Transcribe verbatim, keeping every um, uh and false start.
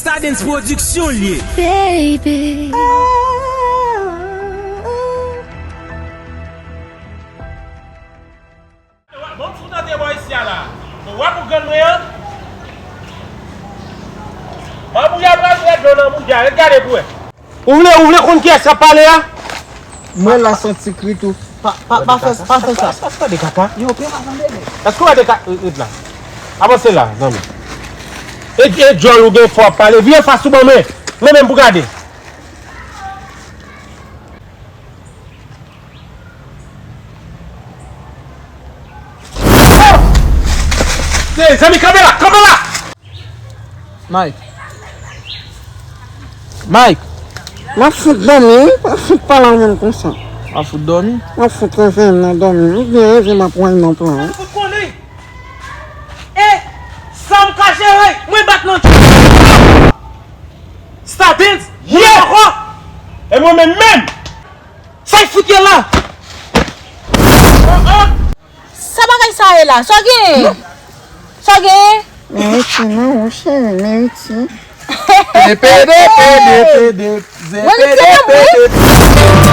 Stardens Production l ye. Baby. Bon, fout antre bò isi a la. Nou wè pou grann mwen an? Manbouya pral fè dlo nan bouda, ret gade pou wè. Ou vle, ou vle konn kiyès k ap pale a? Mwen la santi kri tou. Pa, pa, pa fè, pa fè sa. Èske w gade kaka? Yo, pe pa tande, men. Èske w gade ka-, ret la. Avanse la, zanmi. E, e djòl ou gen fò ap pale. Vire fas ou ban mwen. Mwen menm pou gade. Hey, zanmi, kanpe la, kanpe la! Mike. Mike. M ap fout dòmi, wi. M ap fout pale avè m konsa. M ap fout dòmi? M ap fout reve m nan dòmi, wi. Byen reve m ap wè nan plan, wi. Fout konnen. E sa m ka jere, mwen bat nan Stardens, ye ankò. E mwen menm menm. Sa y fout ye la? Sa bagay sa ye la? Sa w genyen? Sa w genyen? Meriti non, mon cheri, meriti. Pede, pede, pede, pede, Wendy, se pede, pede.